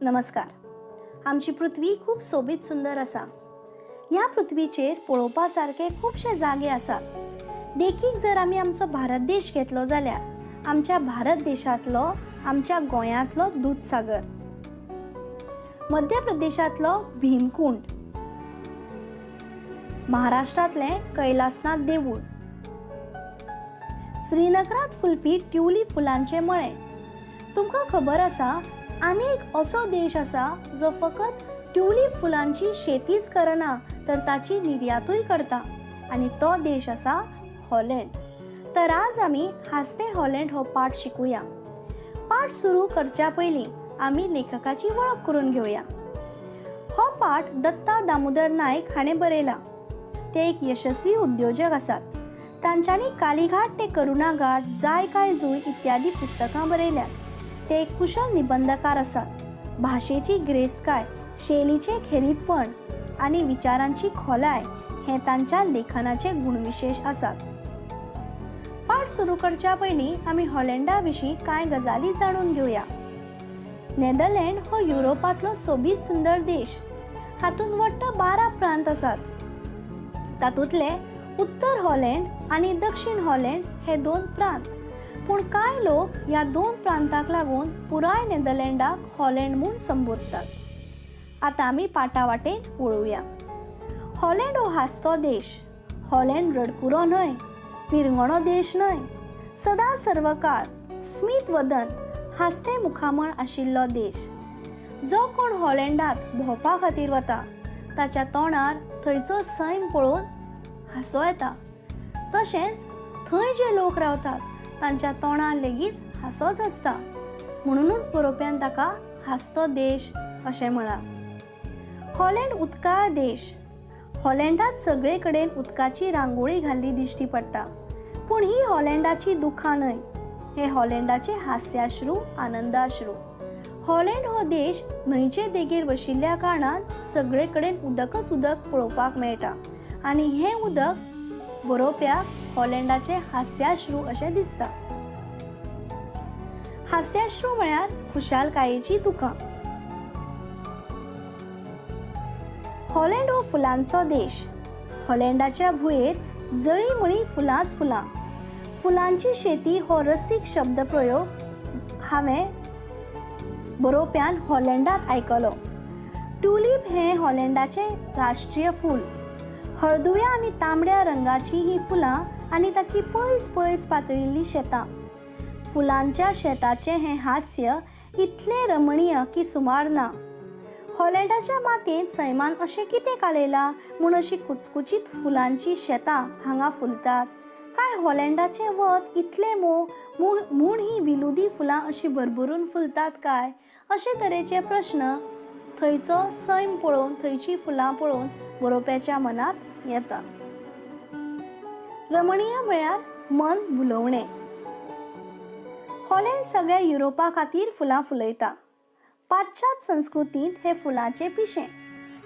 नमस्कार. आमची पृथ्वी खूब सोबीत सुंदर आसा. ह्या पृथ्वीचेर पळोवपा सारके खुबशे जागे आसात. देखीक जर आमी आमचो भारत देश घेतलो जाल्यार आमच्या भारत देशांतलो आमच्या गोंयांतलो दूदसागर, मध्य प्रदेशांतलो भीमकुंड, महाराष्ट्रांतलें कैलासनाथ देवूळ, श्रीनगरांत फुलपी ट्युलिप फुलांचे मळे. तुमकां खबर आसा आनीक असो देश आसा जो फकत ट्युलिप फुलांची शेतीच करना तर ताची निर्यातूय करता आनी तो देश आसा हॉलंड. तर आज आमी हांसते हॉलंड हो पाठ शिकुया. पाठ सुरू करच्या पयलीं आमी लेखकाची वळख करून घेवया. हो पाठ दत्ता दामोदर नायक हाणें बरयला. ते एक यशस्वी उद्योजक आसात. तांच्यांनी कालीघाट ते करुणाघाट, जाय काय जूय इत्यादी पुस्तकां बरयल्यात. ते एक कुशल निबंधकार आसात. भाशेची गिरेस्तकाय, शैलीचें खेरीतपण आनी विचारांची खोलाय हे तांच्या लेखनाचे गुणविशेश आसात. पाठ सुरू करच्या पयलीं आमी हॉलंडा विशीं कांय गजाली जाणून घेवया. नेदरलँड हो युरोपांतलो सोबीत सुंदर देश. हातूंत वट्ट 12 प्रांत आसात. तातूंतले उत्तर हॉलंड आनी दक्षिण हॉलंड हे 2 प्रांत. पूण कांय लोक ह्या 2 प्रांताक लागून पुराय नेदरलँडाक हॉलंड म्हूण संबोधतात. आतां आमी पाठा वाटेन वळुया. हॉलंड हो हांसतो देश. हॉलंड रडकुरो न्हय, पिरंगणो देश न्हय. सदां सर्वकाळ स्मित वदन, हांसतें मुखामळ आशिल्लो देश. जो कोण हॉलंडांत भोंवपा खातीर वता ताच्या तोंडार थंयचो सैम पळोवन हांसो येता. तशेंच थंय जे लोक रावतात तांच्या तोंडार लेगीत हांसोच आसता. म्हणूनच बरोवप्यान ताका हांसतो देश अशें म्हळां. हॉलंड उदकाळ देश. हॉलंडांत सगळे कडेन उदकाची रांगोळी घाल्ली दिश्टी पडटा. पूण ही हॉलंडाची दुखां न्हय, हे हॉलंडाचे हास्याश्रू, आनंदाश्रू. हॉलंड हो देश न्हंयचे देगेर वशिल्ल्या कारणान सगळे कडेन उदकच उदक पळोवपाक मेळटा आनी हें उदक बरोवप्याक हॉलंडाचे हास्याश्रू अशें दिसता. हास्याश्रू म्हळ्यार खुशालकायेची दुखां. हॉलंड हो फुलांचो देश. हॉलंडाच्या भुंयेर जळींमळीं फुलांच फुलां. फुलांची शेती हो रसीक शब्द प्रयोग हांवें बरोवप्यान हॉलंडांत आयकलो. ट्युलिप हें हॉलंडाचें राष्ट्रीय फूल. हळदुव्या आनी तांबड्या रंगाची हीं फुलां आनी ताची पयस पयस पातळिल्लीं शेतां. फुलांच्या शेताचें हें हास्य इतलें रमणीय की सुमार ना. हॉलंडाच्या मातयेंत सैमान अशें कितें कालयलां म्हूण अशीं कुचकुचीत फुलांचीं शेतां हांगा फुलतात? काय हॉलंडाचें वत इतलें मोव म्हूण हीं विलुदी फुलां अशीं भरभरून फुलतात काय? अशे तरेचे प्रस्न थंयचो सैम पळोवन, थंयचीं फुलां पळोवन बरोवप्याच्या मनांत येता. रमणीय म्हळ्यार मन भुलोवणें. हॉलंड सगळ्या युरोपा खातीर फुलां फुलयता. पाश्चात्य संस्कृतींत हे फुलांचें पिशें.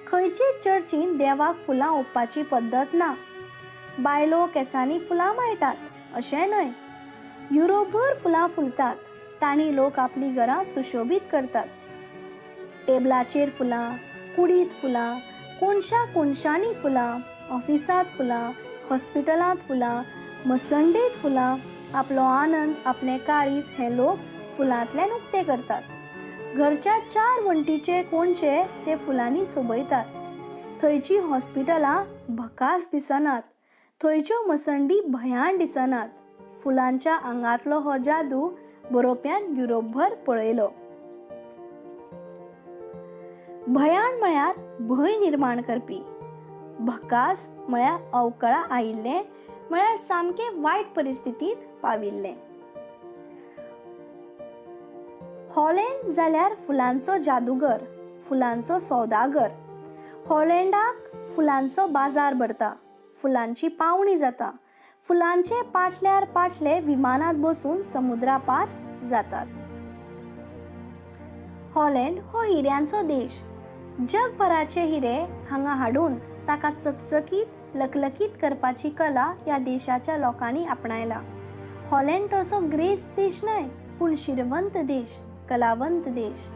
खंयचे चर्चींत देवाक फुलां ओंपपाची पद्दत ना. बायलो केंसांनी फुलां माळटात अशें न्हय. युरोपभर फुलां फुलतात. तांणी लोक आपलीं घरां सुशोबीत करतात. टेबलाचेर फुलां, कुडींत फुलां, कोनशा कोनशांनी फुलां, ऑफिसांत फुलां, हॉस्पिटलांत फुलां, मसंडेंत फुलां. आपलो आनंद, आपलें काळीज हे लोक फुलांतल्यान उक्तें करतात. घरच्या 4 वण्टीचे कोनशे ते फुलांनी सोबयतात. थंयचीं हॉस्पिटलां भकास दिसनात, थंयच्यो मसंडी भयान दिसनात. फुलांच्या आंगांतलो हो जादू बरोवप्यान युरोपभर पळयलो. भयान म्हळ्यार भंय निर्माण करपी, भकास म्हळ्यार अवकळा आयिल्लें, म्हळ्यार सामकें वायट परिस्थितींत पाविल्लें. हॉलंड जाल्यार फुलांचो जादूगर, फुलांचो सौदागर. हॉलंडाक फुलांचो बाजार भरता, फुलांची पावणी जाता. फुलांचे पाटल्यार पाटले विमानांत बसून समुद्रा पार जातात. हॉलंड हो हिऱ्यांचो देश. जगभराचे हिरे हांगा हाडून ताका चकचकीत, लकलकीत करपाची कला ह्या देशाच्या लोकांनी आपणायला. हॉलंड तसो ग्रेस्त देश न्हय, पूण शिरवंत देश, कलावंत देश.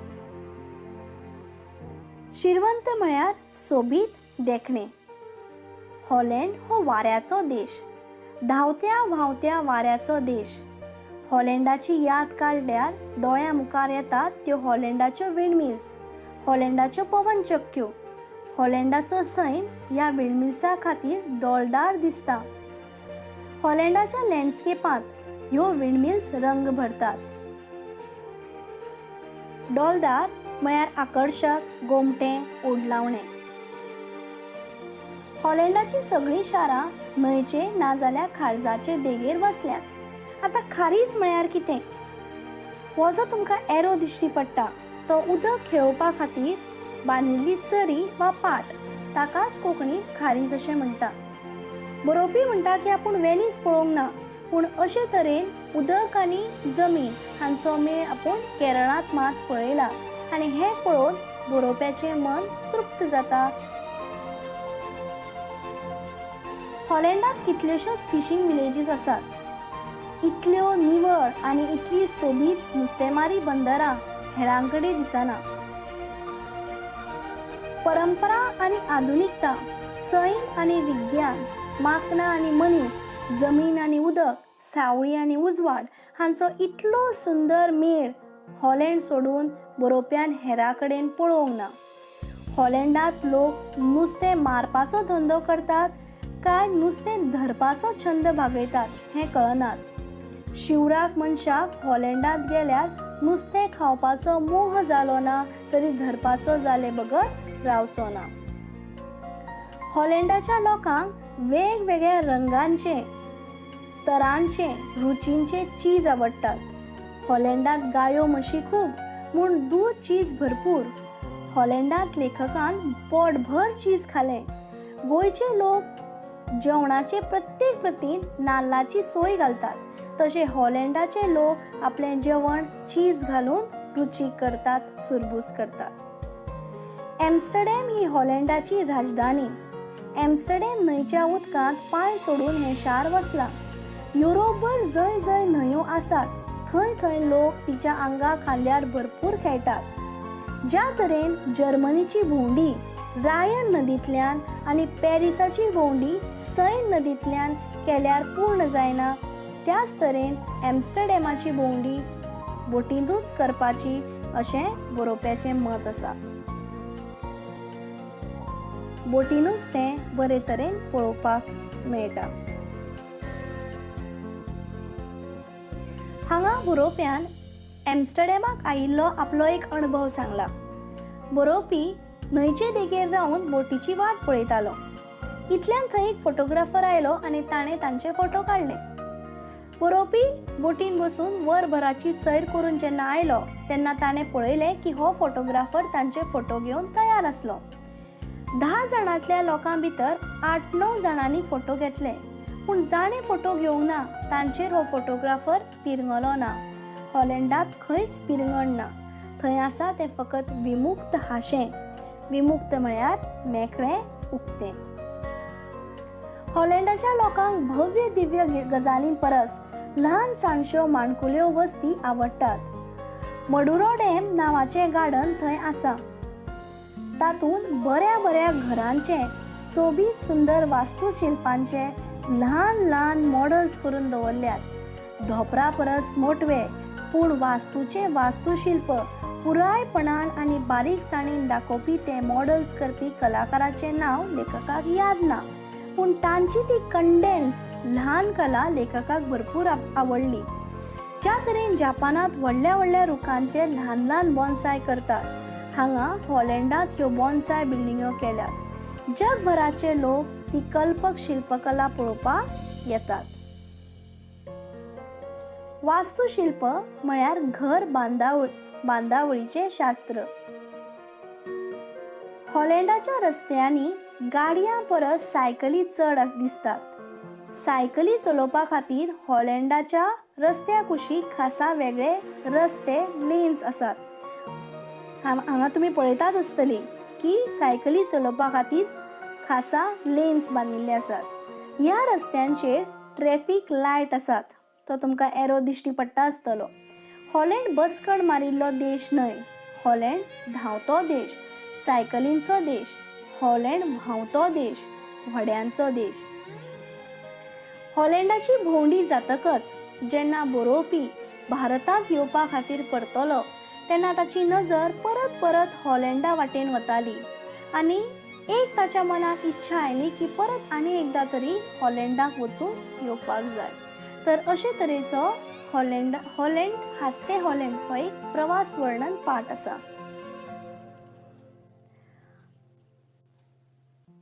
शिरवंत म्हळ्यार सोबीत देखणें. हॉलँड हो वाऱ्याचो देश, धांवत्या व्हांवत्या वाऱ्याचो देश. हॉलँडाची याद काडल्यार दोळ्यां मुखार येतात त्यो हॉलँडाच्यो विंडमिल्स, हॉलँडाच्यो पवनचक्क्यो. हॉलँडाचो सैम ह्या विंडमिल्सां खातीर दोळदार दिसता. हॉलँडाच्या लँडस्केपांत ह्यो विंडमिल्स रंग भरतात. डोलदार म्हळ्यार आकर्शक, गोमटें, ओडलावणें. हॉलँडाचीं सगळीं शारां न्हंयचे नाजाल्यार खारजाचे देगेर वसल्यात. आतां खारीज म्हळ्यार कितें? हो जो तुमकां एरो दिश्टी पडटा तो उदक खेळोवपा खातीर बांदिल्ली चरी वा पाट, ताकाच कोंकणींत खारीज अशें म्हणटा. बरोवपी म्हणटा की आपूण वेनीस पळोवंक ना, पूण अशे तरेन उदक आनी जमीन हांचो मेळ आपूण केरळांत मात पळयला आनी हें पळोवन बरोवप्याचें मन तृप्त जाता. हॉलँडाक कितल्योश्योच फिशींग विलेजीस आसात. इतल्यो निवळ आनी इतली सोबीत नुस्तेमारी बंदरां हेरां कडेन दिसना. परंपरा आनी आधुनिकता, सैम आनी विज्ञान, माकनां आनी मनीस, जमीन आनी उदक, सावळी आनी उजवाड हांचो इतलो सुंदर मेळ हॉलँड सोडून बरोवप्यान हेरां कडेन पळोवंक ना. हॉलँडांत लोक नुस्तें मारपाचो धंदो करतात काय नुस्तें धरपाचो छंद भागयतात हें कळनात. शिवराक मनशाक हॉलँडांत गेल्यार नुस्तें खावपाचो मोह जालो ना तरी धरपाचो जाले बगर रावचो ना. हॉलँडाच्या लोकांक वेगवेगळ्या रंगांचे, तरांचे, रुचींचे चीज आवडटात. हॉलँडांत गायो म्हशी खूब म्हूण दूद चीज भरपूर. हॉलँडांत लेखकान पोटभर चीज खालें. गोंयचे लोक जेवणाचे प्रत्येक प्रतींत नाल्लाची सोय घालतात, तशें हॉलँडाचे लोक आपलें जेवण चीज घालून रुचीक करतात, सुरबूस करतात. एम्स्टरडॅम ही हॉलँडाची राजधानी. एम्स्टरडॅम न्हंयच्या उदकांत पांय सोडून हें शार वसलां. युरोपभर जंय जंय न्हंयो आसात थंय थंय लोक तिच्या आंगा खांद्यार भरपूर खेळटात. ज्या तरेन जर्मनीची भोंवडी रायन नदींतल्यान आनी पॅरिसाची भोंवडी सैन नदींतल्यान केल्यार पूर्ण जायना, त्याच तरेन एम्स्टरडॅमाची भोंवडी बोटींतूच करपाची अशें बरोवप्याचें मत आसा. बोटीनूच तें बरे तरेन पळोवपाक मेळटा. हांगा बरोवप्यान एम्स्टरडॅमाक आयिल्लो आपलो एक अणभव सांगला. बरोवपी न्हंयचे देगेर रावन बोटीची वाट पळयतालो. इतल्यान थंय एक फोटोग्राफर आयलो आनी ताणें तांचे फोटो काडले. बरोवपी बोटीन बसून वरभराची सैर करून जेन्ना आयलो तेन्ना ताणें पळयलें की हो फोटोग्राफर तांचे फोटो घेवन तयार आसलो. 10 जाणांतल्या लोकां भितर 8-9 जाणांनी फोटो घेतले, पूण जाणें फोटो घेवंक ना तांचेर हो फोटोग्राफर पिरंगलो ना. हॉलँडांत खंयच पिरंगण ना. थंय आसा तें फकत विमुक्त हांशें. विमुक्त म्हळ्यार मेकळें, उक्तें. हॉलँडाच्या लोकांक भव्य दिव्य गजालीं परस ल्हान सानश्यो माणकुल्यो वस्ती आवडटात. मडुरो डॅम नांवाचें गार्डन थंय आसा. तातूंत बऱ्या बऱ्या घरांचे सोबीत सुंदर वास्तुशिल्पांचे ल्हान ल्हान मॉडल्स करून दवरल्यात. धोपरा परस मोटवे पूण वास्तूचें वास्तुशिल्प पुरायपणान आनी बारीकसाणीन दाखोवपी ते मॉडल्स करपी कलाकाराचें नांव लेखकाक याद ना, पूण तांची ती कंडेन्स ल्हान कला लेखकाक भरपूर आवडली. ज्या तरेन जापानांत व्हडल्या व्हडल्या रुखांचे ल्हान ल्हान बॉन्साय करतात, हांगा हॉलँडांत ह्यो बॉन्साय बिल्डिंग्यो केल्यात. जगभराचे लोक ती कल्पक शिल्पकला पळोवपाक येतात. वास्तुशिल्प म्हळ्यार घर बांदावळीचें शास्त्र. हॉलँडाच्या रस्त्यांनी गाडयां परस सायकली चड दिसतात. सायकली चलोवपा खातीर हॉलँडाच्या रस्त्या कुशीक खासा वेगळे रस्ते, लेन्स आसात. हांगा तुमी पळयतात आसतली की सायकली चलोवपा खातीर खासा लेन्स बांदिल्ले आसात. ह्या रस्त्यांचेर ट्रॅफीक लायट आसात. तो तुमकां एरो दिश्टी पडटा आसतलो. हॉलँड बसकण मारिल्लो देश न्हय. हॉलँड धांवतो देश. सायकलींचो देश, हॉलँड व्हांवतो देश, व्हड्यांचो देश. हॉलँडाची भोंवडी जातकच जेन्ना बरोवपी भारतांत येवपा खातीर परतलो तेन्ना ताची नजर परत परत हॉलँडा वाटेन वताली आनी एक ताच्या मनाक इच्छा आयली की परत आनी एकदां तरी हॉलँडाक वचून येवपाक जाय. तर अशे तरेचो हॉलँड हांसतें हॉलँड हो एक प्रवास वर्णन पाठ आसा.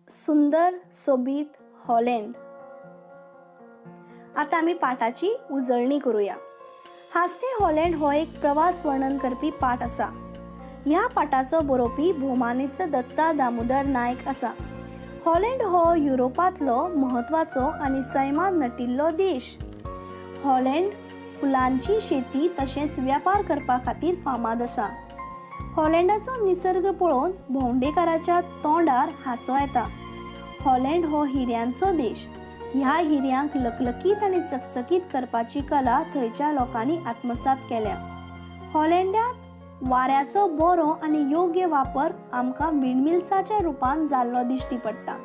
सुंदर सोबीत हॉलँड. आतां आमी पाठाची उजळणी करुया. हांसतें हॉलँड हो एक प्रवास वर्णन करपी पाठ आसा. ह्या पाठाचो बरोवपी भोवमानेस्त दत्ता दामोदर नायक आसा. हॉलँड हो युरोपांतलो म्हत्वाचो आनी सैमान नटिल्लो देश. हॉलँड फुलांची शेती तशेंच व्यापार करपा खातीर फामाद आसा. हॉलँडाचो निसर्ग पळोवन भोंवडेकाराच्या तोंडार हांसो येता. हॉलँड हो हिऱ्यांचो देश. ह्या हिऱ्यांक लकलकीत आनी चकचकीत करपाची कला थंयच्या लोकांनी आत्मसात केल्या. हॉलँडांत वाऱ्याचो बरो आनी योग्य वापर आमकां विंडमिल्साच्या रुपान जाल्लो दिश्टी पडटा.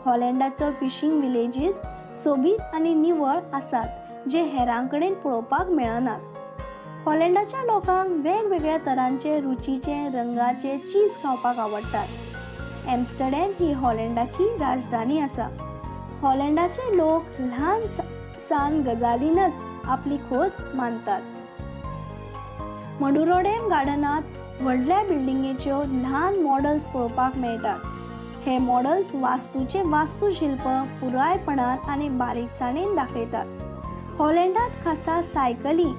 हॉलँडाचो फिशींग विलेजीस सोबीत आनी निवळ आसात जे हेरां कडेन पळोवपाक मेळनात. हॉलँडाच्या लोकांक वेगवेगळ्या तरांचे रुचीचे रंगाचे चीज खावपाक आवडटात. एम्स्टरडॅम ही हॉलँडाची राजधानी आसा. हॉलँडाचे लोक ल्हान सान गजालीनच आपली खोस मानतात. मडुरोडॅम गार्डनांत व्हडल्या बिल्डिंगेच्यो ल्हान मॉडल्स पळोवपाक मेळटात. हे मॉडल्स वास्तूचे वास्तुशिल्प पुरायपणान आनी बारीकसाणेन दाखयतात. हॉलँडांत खासा सायकली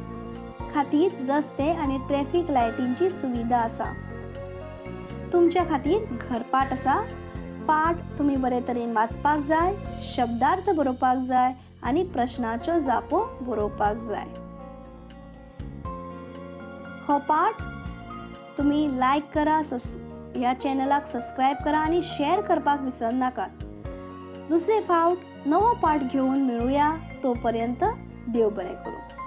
खातीर रस्ते आनी ट्रॅफिक लायटींची सुविधा आसा. तुमच्या खातीर घरपाठ आसा. पाठ तुमी बरे तरेन वाचपाक जाय, शब्दार्थ बरोवपाक जाय आनी प्रश्नाच्यो जापो बरोवपाक जाय. हो पाठ तुमी लायक करा, ह्या चॅनलाक सबस्क्रायब करा आनी शेअर करपाक विसरनाकात. दुसरे फावट नवो पाठ घेवन मेळुया. तोपर्यंत देव बरें करूं.